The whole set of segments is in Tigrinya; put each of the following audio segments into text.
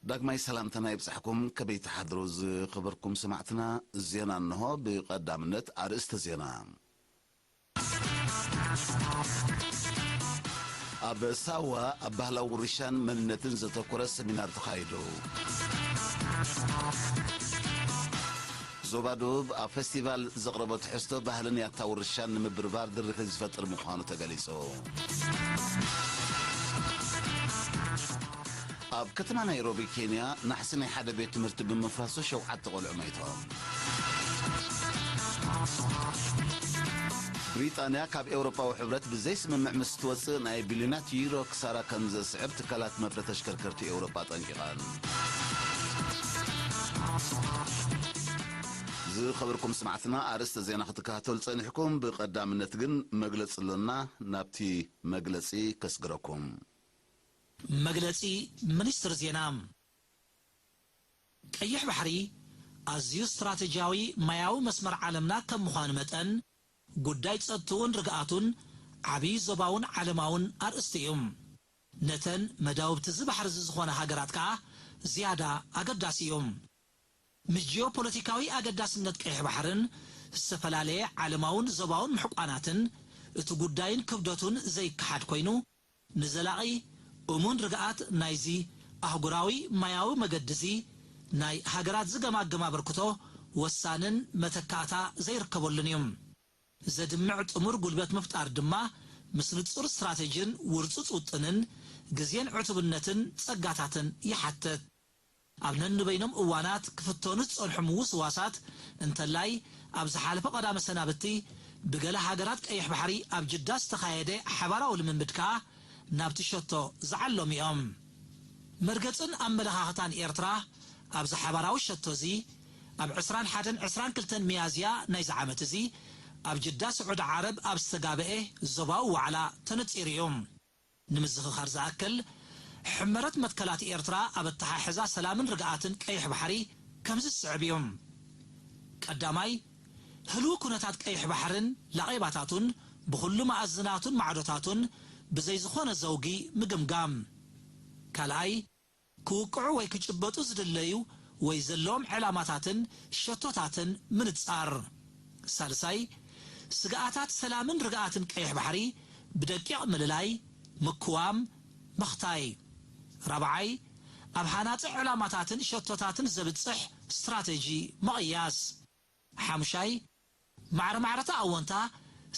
ዳግማይ ሰላምታና ይብጻሕኩም። ከመይ ትሓድሩ ዝኸበርኩም ሰማዕትና? ዜና እንሆ። ብቐዳምነት ኣርእስተ ዜና። ኣብ ሳዋ ኣብ ባህላዊ ውርሻን መንነትን ዘተኮረ ሰሚናር ተኻይዱ። ዞባ ደቡብ ኣብ ፌስቲቫል ዘቕረቦ ትሕዝቶ ባህልን ያታ ውርሻን ንምብርባር ድርኺት ዝፈጥር ምዃኑ ተገሊጹ። ኣብ ከተማ ናይሮቢ ኬንያ ናሕሲ ናይ ሓደ ቤት ትምህርቲ ብምፍራሱ ሸውዓተ ቆልዑ ሞይቶም። ብሪጣንያ ካብ ኤውሮጳዊ ሕብረት ብዘይስምምዕ ምስ ትወጽእ ናይ ቢልዮናት ዩሮ ክሳራ ከም ዘስዕብ ትካላት መፍረ ተሽከርከርቲ ኤውሮጳ ኣጠንቂቐን። ዝኸበርኩም ስማዕትና ኣርእስተ ዜና ክትከታተሉ ጸኒሕኩም፣ ብቐዳምነት ግን መግለጺ ኣሎና፣ ናብቲ መግለጺ ከስግረኩም። መግለጺ ሚኒስትሪ ዜና። ቀይሕ ባሕሪ ኣዝዩ ስትራተጂያዊ ማያዊ መስመር ዓለምና ከም ምዃኑ መጠን፣ ጉዳይ ጸጥትኡን ርግኣቱን ዓብዪ ዞባውን ዓለማውን ኣርእስቲ እዩ። ነተን መዳውብቲ እዚ ባሕሪ እዚ ዝኾና ሃገራት ከኣ ዝያዳ ኣገዳሲ እዩ። ምስ ጂኦፖለቲካዊ ኣገዳስነት ቀይሕ ባሕርን ዝተፈላለየ ዓለማውን ዞባውን ምሕቋናትን፣ እቲ ጉዳይን ክብደቱን ዘይከሓድ ኮይኑ፣ ንዘላቒ እሙን ርግኣት ናይዚ ኣህጉራዊ ማያዊ መገዲ እዚ ናይ ሃገራት ዝገማግም ኣበርክቶ ወሳንን መተካእታ ዘይርከበሉን እዩ። ዘድምዕ ጥሙር ጉልበት ምፍጣር ድማ ምስ ንጹር ስትራተጂን ውርጹጽ ውጥንን ግዜን ዕቱብነትን ጸጋታትን ይሓትት። ኣብ ነንበይኖም እዋናት ክፍተኑ ዝጸንሑ ምውስዋሳት፣ እንተላይ ኣብ ዝሓለፈ ቀዳመ ሰናብቲ ብገለ ሃገራት ቀይሕ ባሕሪ ኣብ ጅዳ ዝተኻየደ ሓባራዊ ልምምድ ከኣ ናብቲ ሸቶ ዝዓለሙ እዮም። መርገጽን ኣመለኻኽታን ኤርትራ ኣብዚ ሓባራዊ ሸቶ እዚ ኣብ ዕስራን ሓደን ዕስራን ክልተን ሚያዝያ ናይዚ ዓመት እዚ ኣብ ጅዳ ስዑዲ ዓረብ ኣብ ዝተጋብኤ ዞባዊ ዋዕላ ተነጺሩ እዩ። ንምዝኽኻር ዝኣክል፣ ሕመረት መትከላት ኤርትራ ኣብ ኣተሓሕዛ ሰላምን ርግኣትን ቀይሕ ባሕሪ ከምዚ ዝስዕብ እዩ። ቀዳማይ፣ ህልው ኩነታት ቀይሕ ባሕርን ላቒባታቱን ብኹሉ መኣዝናቱን ማዕዶታቱን ብዘይ ዝኾነ ዘውጊ ምግምጋም። ካልኣይ፣ ክውቅዑ ወይ ክጭበጡ ዝድለዩ ወይ ዘለዎም ዕላማታትን ሸቶታትን ምንጻር። ሳልሳይ፣ ስግኣታት ሰላምን ርግኣትን ቀይሕ ባሕሪ ብደቂቕ ምልላይ፣ ምክዋም፣ ምኽታይ። ራብዓይ፣ ኣብ ሃናጺ ዕላማታትን ሸቶታትን ዘብጽሕ ስትራተጂ ምቕያስ። ሓሙሻይ፣ ማዕረ ማዕረታ ኣወንታ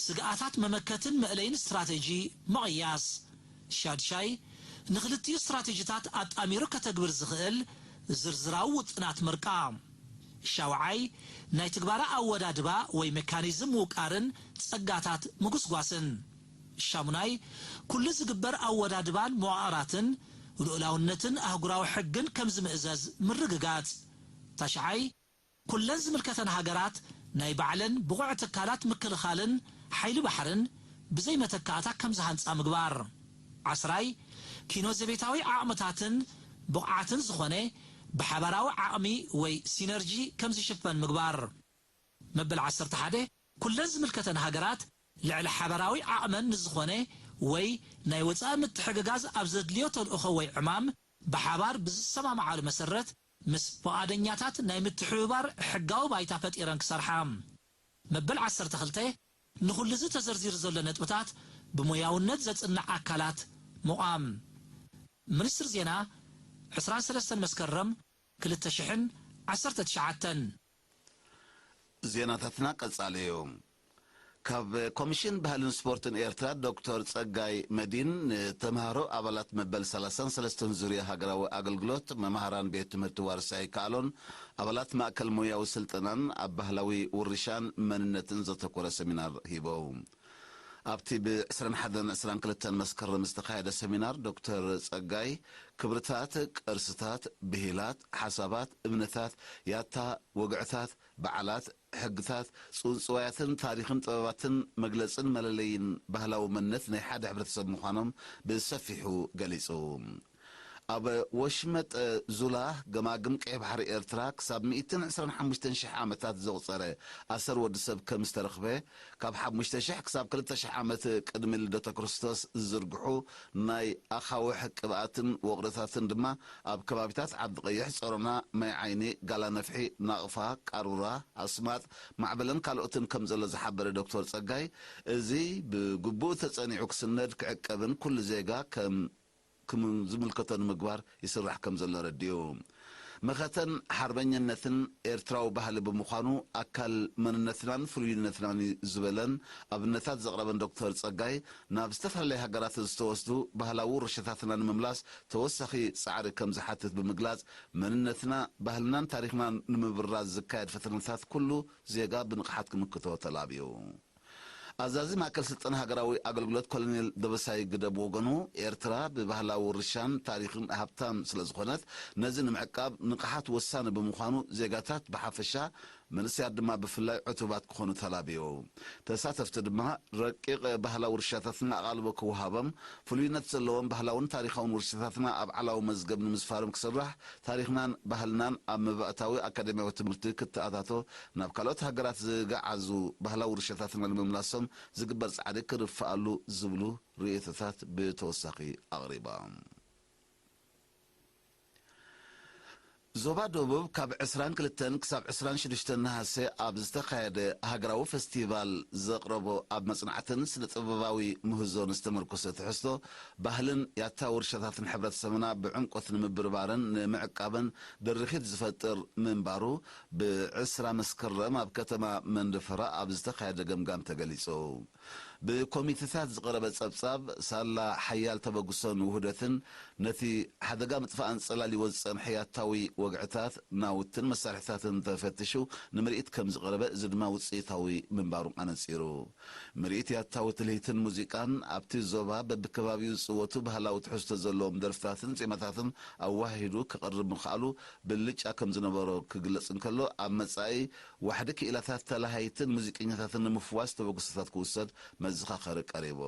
ስግኣታት መመከትን መእለይን ስትራተጂ ምቕያስ። ሻድሻይ፣ ንኽልቲኡ ስትራተጂታት ኣጣሚሩ ከተግብር ዝኽእል ዝርዝራዊ ውጥናት ምርቃ። ሻውዓይ፣ ናይ ትግባራ ኣወዳድባ ወይ ሜካኒዝም ምውቃርን ጸጋታት ምጉስጓስን። ሻሙናይ፣ ኩሉ ዝግበር ኣወዳድባን መዋቕራትን ልኡላውነትን ኣህጉራዊ ሕግን ከም ዝምእዘዝ ምርግጋጽ። ታሽዓይ፣ ኩለን ዝምልከተን ሃገራት ናይ ባዕለን ብቑዕ ትካላት ምክልኻልን ሓይሊ ባሕርን ብዘይ መተካእታ ከም ዝሃንጻ ምግባር። ዓስራይ፣ ኪኖ ዘቤታዊ ዓቕምታትን ብቕዓትን ዝኾነ ብሓባራዊ ዓቕሚ ወይ ሲነርጂ ከም ዝሽፈን ምግባር። መበል ዓሰርተ ሓደ፣ ኩለን ዝምልከተን ሃገራት ልዕሊ ሓባራዊ ዓቕመን ንዝኾነ ወይ ናይ ወጻኢ ምትሕግጋዝ ኣብ ዘድልዮ ተልእኾ ወይ ዕማም ብሓባር ብዝሰማምዓሉ መሰረት ምስ ፍቓደኛታት ናይ ምትሕብባር ሕጋዊ ባይታ ፈጢረን ክሰርሓ። መበል ዓሰርተ ክልተ፣ ንኹሉ እዚ ተዘርዚሩ ዘሎ ነጥብታት ብሞያውነት ዘጽንዕ ኣካላት ምቋም። ሚኒስትሪ ዜና፣ ዕስራን ሰለስተን መስከረም ክልተ ሽሕን ዓሰርተ ትሽዓተን። ዜናታትና ቀጻሊ እዩ። ካብ ኮሚሽን ባህልን ስፖርትን ኤርትራ ዶክተር ጸጋይ መዲን፣ ንተምሃሮ ኣባላት መበል ሰላሳን ሰለስተን ዙርያ ሃገራዊ ኣገልግሎት መምሃራን ቤት ትምህርቲ ዋርሳይ ይከኣሎን ኣባላት ማእከል ሞያዊ ስልጠናን ኣብ ባህላዊ ውርሻን መንነትን ዘተኮረ ሰሚናር ሂቦም። ኣብቲ ብ ዕስራን ሓደን ዕስራን ክልተን መስከረም ዝተኻየደ ሰሚናር ዶክተር ጸጋይ ክብርታት፣ ቅርስታት፣ ብሂላት፣ ሓሳባት፣ እምነታት፣ ያታ፣ ወግዕታት፣ በዓላት፣ ሕግታት፣ ጽውጽዋያትን ታሪኽን ጥበባትን መግለጽን መለለይን ባህላዊ መንነት ናይ ሓደ ሕብረተሰብ ምዃኖም ብሰፊሑ ገሊጹ። ኣብ ወሽመጥ ዙላ ገማግም ቀይ ባሕሪ ኤርትራ ክሳብ ሚእትን ዕስራን ሓሙሽተን ሽሕ ዓመታት ዘቑጸረ ኣሰር ወዲ ሰብ ከም ዝተረኽበ፣ ካብ ሓሙሽተ ሽሕ ክሳብ ክልተ ሽሕ ዓመት ቅድሚ ልደተ ክርስቶስ ዝዝርግሑ ናይ ኣኻውሕ ቅብኣትን ወቕርታትን ድማ ኣብ ከባቢታት ዓዲ ቀይሕ፣ ጾሮና፣ ማይ ዓይኒ፣ ጋላ ነፍሒ፣ ናቕፋ፣ ቃሩራ፣ ኣስማጥ፣ ማዕበለን ካልኦትን ከም ዘሎ ዝሓበረ ዶክተር ጸጋይ፣ እዚ ብግቡእ ተጸኒዑ ክስነድ ክዕቀብን ኩሉ ዜጋ ከም ክም-፣ ዝምልከቶ ንምግባር ይስራሕ ከም ዘሎ ረዲኡ። መኸተን ሓርበኝነትን ኤርትራዊ ባህሊ ብምዃኑ ኣካል መንነትናን ፍሉይነትናን እዩ ዝበለን ኣብነታት ዘቕረበን ዶክተር ጸጋይ፣ ናብ ዝተፈላለያ ሃገራት ዝተወስዱ ባህላዊ ውርሻታትና ንምምላስ ተወሳኺ ጻዕሪ ከም ዝሓትት ብምግላጽ፣ መንነትና፣ ባህልናን ታሪኽናን ንምብራዝ ዝካየድ ፈተነታት ኩሉ ዜጋ ብንቕሓት ክምክቶ ተላብዩ። ኣዛዚ ማእከል ስልጠና ሃገራዊ ኣገልግሎት ኮሎኔል ደበሳይ ግደ ብወገኑ፣ ኤርትራ ብባህላዊ ውርሻን ታሪኽን ሃብታም ስለ ዝኾነት፣ ነዚ ንምዕቃብ ንቕሓት ወሳኒ ብምዃኑ፣ ዜጋታት ብሓፈሻ፣ መንእሰያት ድማ ብፍላይ ዕቱባት ክኾኑ ተላብዩ። ተሳተፍቲ ድማ፣ ረቂቕ ባህላዊ ውርሻታትና ኣቓልቦ ክወሃቦም፣ ፍሉይነት ዘለዎም ባህላውን ታሪኻውን ውርሻታትና ኣብ ዓላዊ መዝገብ ንምስፋሮም ክስራሕ፣ ታሪኽናን ባህልናን ኣብ መባእታዊ ኣካደሚያዊ ትምህርቲ ክተኣታቶ፣ ናብ ካልኦት ሃገራት ዝገዓዙ ባህላዊ ውርሻታትና ንምምላሶም ዝግበር ጻዕሪ ክርፍኣሉ ዝብሉ ርእይቶታት ብተወሳኺ ኣቕሪቦም። ዞባ ደቡብ ካብ ዕስራን ክልተን ክሳብ ዕስራን ሽዱሽተን ነሃሰ ኣብ ዝተኻየደ ሃገራዊ ፈስቲቫል ዘቕረቦ ኣብ መጽናዕትን ስነ ጥበባዊ ምህዞን ዝተመርኮሰ ትሕዝቶ፣ ባህልን ያታ ውርሻታትን ሕብረተሰብና ብዕምቆት ንምብርባርን ንምዕቃብን ድርኺት ዝፈጥር ምንባሩ፣ ብዕስራ መስከረም ኣብ ከተማ መንደፈራ ኣብ ዝተኻየደ ገምጋም ተገሊጹ። ብኮሚቴታት ዝቐረበ ጸብጻብ፣ ሳላ ሓያል ተበግሶን ውህደትን፣ ነቲ ሓደጋ ምጥፋእን ጸላሊዎ ዝጸንሐ ያታዊ ወግዕታት፣ ናውትን መሳርሒታትን ተፈቲሹ ንምርኢት ከም ዝቐረበ፣ እዚ ድማ ውጽኢታዊ ምንባሩ ኣነጺሩ። ምርኢት ያታዊ ትልሂትን ሙዚቃን ኣብቲ ዞባ በብከባቢኡ ዝጽወቱ ባህላዊ ትሕዝቶ ዘለዎም ደርፍታትን ዜማታትን ኣዋሂዱ ክቕርብ ምኽኣሉ ብልጫ ከም ዝነበሮ ክግለጽ እንከሎ፣ ኣብ መጻኢ ዋሕዲ ክኢላታት ተላሃይትን ሙዚቀኛታትን ንምፍዋስ ተበግሶታት ክውሰድ መዘኻኸሪ ቀሪቡ።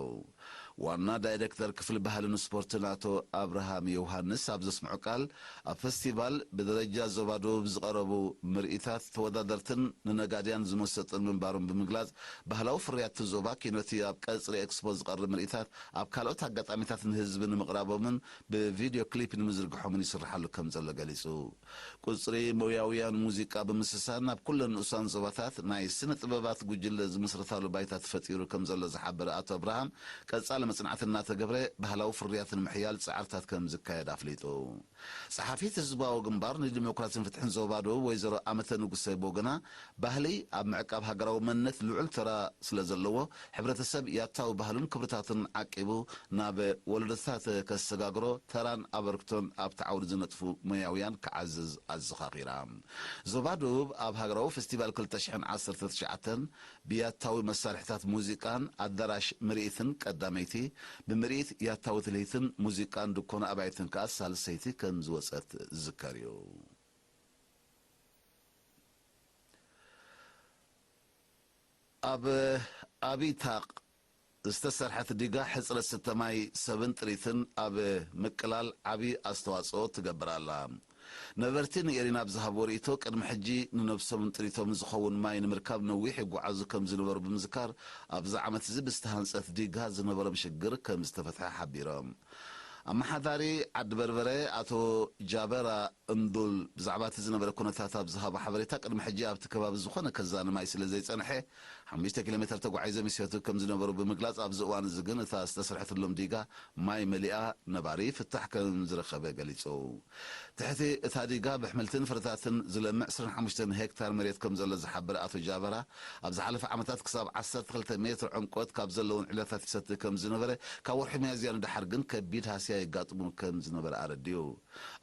ዋና ዳይሬክተር ክፍሊ ባህልን ስፖርትን ኣቶ ኣብርሃም ዮሃንስ ኣብ ዘስምዖ ቃል፣ ኣብ ፈስቲቫል ብደረጃ ዞባ ደቡብ ዝቐረቡ ምርኢታት ተወዳደርትን ንነጋድያን ዝመሰጡን ምንባሮም ብምግላጽ፣ ባህላዊ ፍርያት እቲ ዞባ ኪኖቲ ኣብ ቀጽሪ ኤክስፖ ዝቐርብ ምርኢታት ኣብ ካልኦት ኣጋጣሚታት ንህዝቢ ንምቕራቦምን ብቪድዮ ክሊፕ ንምዝርግሖምን ይስርሓሉ ከም ዘሎ ገሊጹ። ቁጽሪ ሞያውያን ሙዚቃ ብምስሳን ኣብ ኩለን ንኡሳን ዞባታት ናይ ስነ ጥበባት ጉጅለ ዝምስረታሉ ባይታ ተፈጢሩ ከም ዘሎ ዝሓበረ ኣቶ ኣብርሃም፣ ቀጻሊ መጽናዕቲ እናተገብረ ባህላዊ ፍርያት ንምሕያል ጻዕርታት ከም ዝካየድ ኣፍሊጡ። ጸሓፊት ህዝባዊ ግንባር ንዲሞክራሲን ፍትሕን ዞባ ደቡብ ወይዘሮ ኣመተ ንጉሰ ብወገና፣ ባህሊ ኣብ ምዕቃብ ሃገራዊ መንነት ልዑል ተራ ስለ ዘለዎ፣ ሕብረተሰብ ያታዊ ባህሉን ክብርታቱን ዓቂቡ ናብ ወለዶታት ከሰጋግሮ ተራን ኣበርክቶን ኣብቲ ዓውዲ ዝነጥፉ ሞያውያን ክዓዝዝ ኣዘኻኺራ። ዞባ ደቡብ ኣብ ሃገራዊ ፈስቲቫል ክልተ ሽሕን ዓሰርተ ትሽዓተን ብያታዊ መሳርሒታት ሙዚቃን ኣዳራሽ ምርኢትን ቀዳመይቲ፣ ብምርኢት ያታዊ ትልሂትን ሙዚቃን ድኮን ኣባይትን ከኣ ሳልሰይቲ ከም ዝወጸት ዝዝከር እዩ። ኣብ ኣቢታቕ ዝተሰርሐት ዲጋ ሕጽረት ስተ ማይ ሰብን ጥሪትን ኣብ ምቅላል ዓቢ ኣስተዋጽኦ ትገብር ኣላ። ነበርቲ ንኤሪና ኣብ ዝሃብዎ ርእይቶ፣ ቅድሚ ሕጂ ንነብሶምን ጥሪቶምን ዝኸውን ማይ ንምርካብ ነዊሕ ይጓዓዙ ከም ዝነበሩ ብምዝካር፣ ኣብዚ ዓመት እዚ ብዝተሃንጸት ዲጋ ዝነበሮም ሽግር ከም ዝተፈትሐ ሓቢሮም። ኣመሓዳሪ ዓዲ በርበረ ኣቶ ጃበራ እንዱል ብዛዕባ እቲ ዝነበረ ኩነታት ኣብ ዝሃቦ ሓበሬታ፣ ቅድሚ ሕጂ ኣብቲ ከባቢ ዝኾነ ከዛኒ ማይ ስለ ዘይጸንሐ፣ ሓሙሽተ ኪሎ ሜተር ተጓዒዞም ይሰትዩ ከም ዝነበሩ ብምግላጽ፣ ኣብዚ እዋን እዚ ግን እታ ዝተሰርሐትሎም ዲጋ ማይ መሊኣ ነባሪ ፍታሕ ከም ዝረኸበ ገሊጹ። ትሕቲ እታ ዲጋ ብሕምልትን ፍረታትን ዝለምዕ ዕስራን ሓሙሽተን ሄክታር መሬት ከም ዘሎ ዝሓበረ ኣቶ ጃበራ፣ ኣብ ዝሓለፈ ዓመታት ክሳብ ዓሰርተ ክልተ ሜትር ዕምቆት ካብ ዘለውን ዒላታት ይሰቲ ከም ዝነበረ፣ ካብ ወርሒ ሚያዝያ ንደሓር ግን ከቢድ ሃስያ የጋጥሙ ከም ዝነበረ ኣረዲኡ።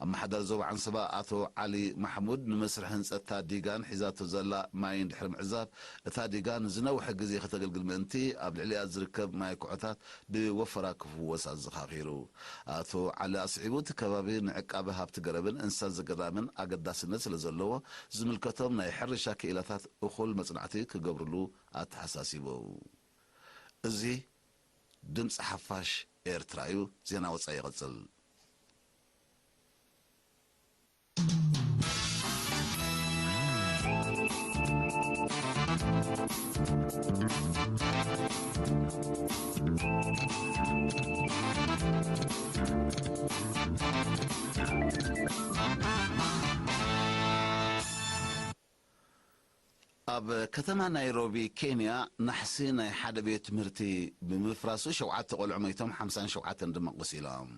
ኣመሓዳሪ ዞባ ዓንሰባ ኣቶ ዓሊ ማሕሙድ፣ ንመስርሕ ህንጸት እታ ዲጋን ሒዛቶ ዘላ ማይን ድሕሪ ምዕዛብ፣ እታ ዲጋ ንዝነውሐ ግዜ ከተገልግል ምእንቲ ኣብ ልዕሊኣ ዝርከብ ማይ ኩዖታት ብወፈራ ክፍወስ ኣዘኻኺሩ። ኣቶ ዓሊ ኣስዒቡ፣ እቲ ከባቢ ንዕቃበ ሃብቲ ገረብን እንስሳ ዘገዳምን ኣገዳስነት ስለ ዘለዎ፣ ዝምልከቶም ናይ ሕርሻ ክኢላታት እኹል መጽናዕቲ ክገብርሉ ኣተሓሳሲቡ። እዚ ድምጺ ሓፋሽ ኤርትራ እዩ። ዜና ወጻኢ ይቕጽል። ኣብ ከተማ ናይሮቢ ኬንያ ናሕሲ ናይ ሓደ ቤት ትምህርቲ ብምፍራሱ ሸውዓተ ቆልዑ መይቶም ሓምሳን ሸውዓተን ድማ ቆሲሎም።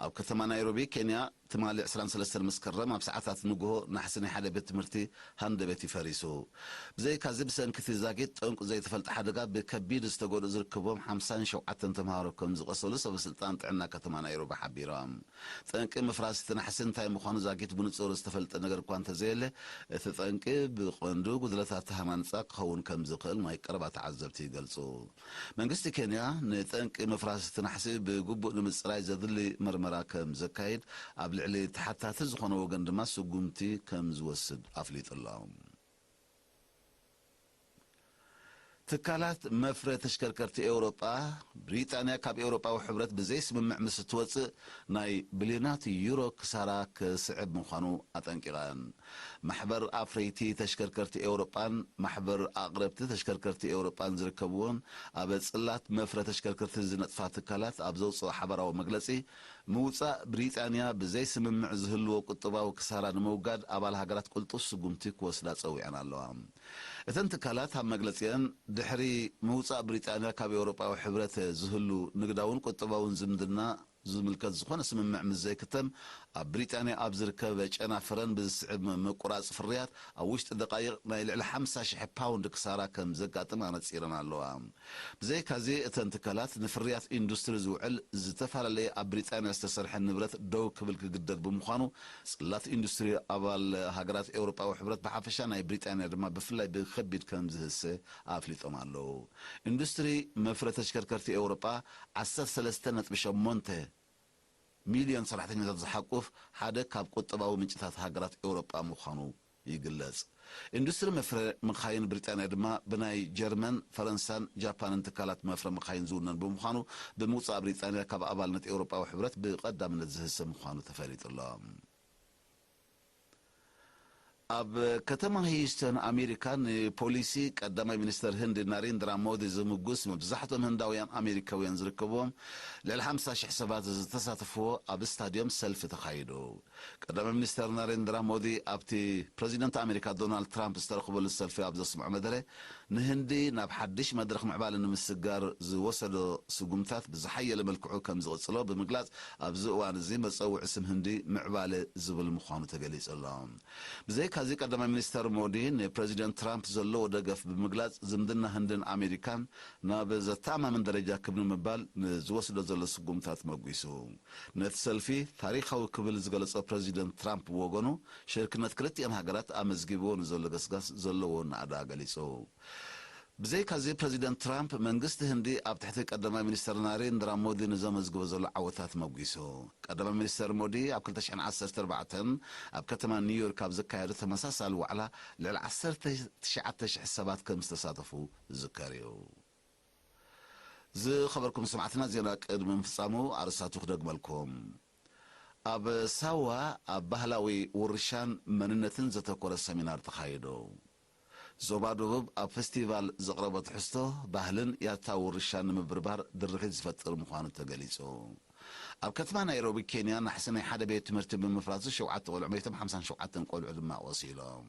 ኣብ ከተማ ናይሮቢ ኬንያ ትማሊ ዕስራን ሰለስተን መስከረም ኣብ ሰዓታት ንግሆ ናሕሲ ናይ ሓደ ቤት ትምህርቲ ሃንደበት ይፈሪሱ። ብዘይካዚ ብሰንኪ እቲ ዛጊት ጠንቁ ዘይተፈልጠ ሓደጋ ብከቢድ ዝተጎድኡ ዝርከቦም ሓምሳን ሸውዓተን ተምሃሮ ከም ዝቆሰሉ ሰበ ስልጣን ጥዕና ከተማ ናይሮቢ ሓቢሮም። ጠንቂ ምፍራስ እቲ ናሕሲ እንታይ ምዃኑ ዛጊት ብንጹር ዝተፈልጠ ነገር እኳ እንተዘየለ፣ እቲ ጠንቂ ብቐንዱ ጉድለታት ሃናንጻ ክኸውን ከም ዝኽእል ናይ ቀረባ ተዓዘብቲ ይገልጹ። መንግስቲ ኬንያ ንጠንቂ ምፍራስ እቲ ናሕሲ ብግቡእ ንምጽራይ ዘድሊ መርመራ ከም ዘካይድ፣ ኣብ ልዕሊ ተሓታቲ ዝኾነ ወገን ድማ ስጉምቲ ከም ዝወስድ ኣፍሊጡ ኣሎ። ትካላት መፍረ ተሽከርከርቲ ኤውሮጳ፣ ብሪጣንያ ካብ ኤውሮጳዊ ሕብረት ብዘይስምምዕ ምስ እትወጽእ ናይ ብልዮናት ዩሮ ክሳራ ክስዕብ ምዃኑ ኣጠንቂቐን። ማሕበር ኣፍረይቲ ተሽከርከርቲ ኤውሮጳን ማሕበር ኣቕረብቲ ተሽከርከርቲ ኤውሮጳን ዝርከብዎን ኣብ ጽላት መፍረ ተሽከርከርቲ ዝነጥፋ ትካላት ኣብ ዘውጽኦ ሓባራዊ መግለጺ፣ ምውጻእ ብሪጣንያ ብዘይ ስምምዕ ዝህልዎ ቁጠባዊ ክሳራ ንምውጋድ ኣባል ሃገራት ቅልጡፍ ስጉምቲ ክወስዳ ጸዊዐን ኣለዋ። እተን ትካላት ኣብ መግለጺአን፣ ድሕሪ ምውጻእ ብሪጣንያ ካብ ኤውሮጳዊ ሕብረት ዝህሉ ንግዳውን ቁጠባውን ዝምድና ዝምልከት ዝኾነ ስምምዕ ምስ ዘይክተም፣ ኣብ ብሪጣንያ ኣብ ዝርከብ ጨና ፍረን ብዝስዕብ ምቁራጽ ፍርያት ኣብ ውሽጢ ደቃይቕ ናይ ልዕሊ ሓምሳ ሽሕ ፓውንድ ክሳራ ከም ዘጋጥም ኣነጺረን ኣለዋ። ብዘይካዚ፣ እተን ትካላት ንፍርያት ኢንዱስትሪ ዝውዕል ዝተፈላለየ ኣብ ብሪጣንያ ዝተሰርሐ ንብረት ደው ክብል ክግደድ ብምዃኑ፣ ጽላት ኢንዱስትሪ ኣባል ሃገራት ኤውሮጳዊ ሕብረት ብሓፈሻ ናይ ብሪጣንያ ድማ ብፍላይ ብኸቢድ ከም ዝህሰ ኣፍሊጦም ኣለዉ። ኢንዱስትሪ መፍረ ተሽከርከርቲ ኤውሮጳ ዓሰርተ ሰለስተ ነጥቢ ሸሞንተ ሚልዮን ሰራሕተኛታት ዝሓቁፍ ሓደ ካብ ቁጠባዊ ምንጭታት ሃገራት ኤውሮጳ ምዃኑ ይግለጽ። ኢንዱስትሪ መፍረ መኻይን ብሪጣንያ ድማ ብናይ ጀርመን፣ ፈረንሳን ጃፓንን ትካላት መፍረ መኻይን ዝውነን ብምዃኑ፣ ብምውጻእ ብሪጣንያ ካብ ኣባልነት ኤውሮጳዊ ሕብረት ብቐዳምነት ዝህሰ ምዃኑ ተፈሊጡ ኣሎ። ኣብ ከተማ ሂዩስተን ኣሜሪካ ንፖሊሲ ቀዳማይ ሚኒስተር ህንዲ ናሬንድራ ሞዲ ዝምጉስ መብዛሕትኦም ህንዳውያን ኣሜሪካውያን ዝርከብዎም ልዕሊ ሓምሳ ሽሕ ሰባት ዝተሳተፍዎ ኣብ ስታድዮም ሰልፊ ተኻይዱ። ቀዳማይ ሚኒስተር ናሬንድራ ሞዲ ኣብቲ ፕረዚደንት ኣሜሪካ ዶናልድ ትራምፕ ዝተረኽበሉ ሰልፊ ኣብ ዘስምዖ መደረ፣ ንህንዲ ናብ ሓድሽ መድረኽ ምዕባለ ንምስግጋር ዝወሰዶ ስጉምታት ብዝሓየለ መልክዑ ከም ዝቕጽሎ ብምግላጽ፣ ኣብዚ እዋን እዚ መጸውዒ ስም ህንዲ ምዕባለ ዝብል ምዃኑ ተገሊጹ ኣሎ። ብዘይካዚ ቀዳማይ ሚኒስተር ሞዲ ንፕረዚደንት ትራምፕ ዘለዎ ደገፍ ብምግላጽ፣ ዝምድና ህንድን ኣሜሪካን ናብ ዘተኣማምን ደረጃ ክብ ንምባል ንዝወስዶ ዘሎ ስጉምታት መጒሱ። ነቲ ሰልፊ ታሪኻዊ ክብል ዝገለጾ ፕረዚደንት ትራምፕ ብወገኑ፣ ሽርክነት ክልቲኣን ሃገራት ኣመዝጊብዎ ንዘሎ ገስጋስ ዘለዎ ናእዳ ገሊጹ። ብዘይካዚ ፕረዚደንት ትራምፕ መንግስቲ ህንዲ ኣብ ትሕቲ ቀዳማይ ሚኒስተር ናሬንድራ ሞዲ ንዘመዝግቦ ዘሎ ዓወታት መጒሱ። ቀዳማይ ሚኒስተር ሞዲ ኣብ ክልተ ሽሕን ዓሰርተ ኣርባዕተን ኣብ ከተማ ኒውዮርክ ኣብ ዘካየዶ ተመሳሳሊ ዋዕላ ልዕሊ ዓሰርተ ትሽዓተ ሽሕ ሰባት ከም ዝተሳተፉ ዝዝከር እዩ። ዝኸበርኩም ሰማዕትና፣ ዜና ቅድሚ ምፍጻሙ ኣርእስታቱ ክደግመልኩም። ኣብ ሳዋ ኣብ ባህላዊ ውርሻን መንነትን ዘተኮረ ሰሚናር ተኻይዱ። ዞባ ደቡብ ኣብ ፈስቲቫል ዘቕረቦ ትሕዝቶ ባህልን ያታ ውርሻን ንምብርባር ድርኺት ዝፈጥር ምዃኑ ተገሊጹ። ኣብ ከተማ ናይሮቢ ኬንያ ናሕሲ ናይ ሓደ ቤት ትምህርቲ ብምፍራሱ ሸውዓተ ቆልዑ መይቶም ሓምሳን ሸውዓተን ቆልዑ ድማ ቆሲሎም።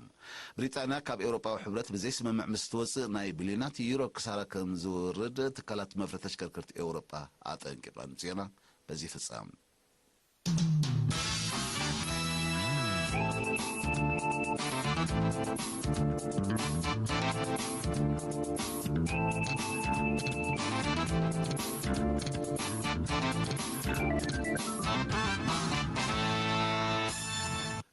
ብሪጣንያ ካብ ኤውሮጳዊ ሕብረት ብዘይስምምዕ ምስ ትወጽእ ናይ ቢልዮናት ዩሮ ክሳራ ከም ዝወርድ ትካላት መፍረ ተሽከርከርቲ ኤውሮጳ ኣጠንቂቐን። ዜና በዚ ይፍጸም።